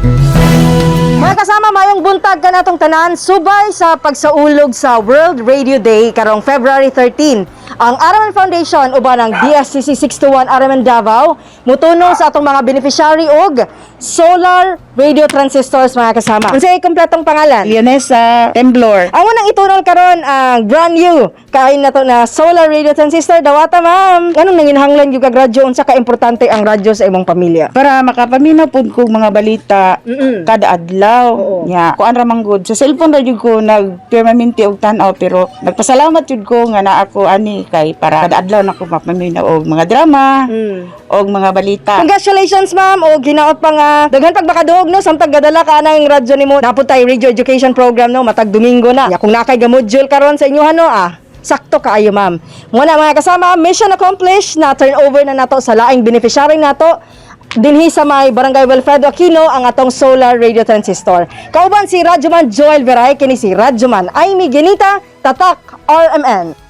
Mga kasama, mayong buntag kanatong tanan. Subay sa pagsaulog sa World Radio Day karong February 13, ang RMN Foundation uban ang DSCC 621 RMN Davao mutuno sa atong mga beneficiary og solar radio transistors, mga kasama. Unsay kompletong pangalan? Leonesa Temblor. Ang unang itunol karon, ang brand new kain na to na solar radio transistor. Dawata, ma'am. Anong nanginahanglan yung kag radyo? Unsa ka importante ang radyo sa imong pamilya? Para makapaminaw pud ko mga balita kada adlaw. Nya, kuan ra man gud sa cellphone ra jud ko nagpermanente og tan-aw, pero nagpasalamat jud ko nga naa ko ani kay para kada adlaw na ko mapaminaw og mga drama og mga balita. Congratulations, ma'am, o ginaot pa nga daghan pag makaduog, no, samtang gadala ka ng radyo nimo. Napunta radio education program, no, matag Domingo na. Nya, kung naa kay ga-module karon sa inyo, no, sakto kaayo, ma'am. Muna, mga kasama, mission accomplished na turnover na nato sa laing beneficiary nato dinhi sa may Barangay Wilfredo Aquino ang atong solar radio transistor. Kauban si Radyoman Joel Veray, kini si Radyoman Amy Genita, Tatak RMN.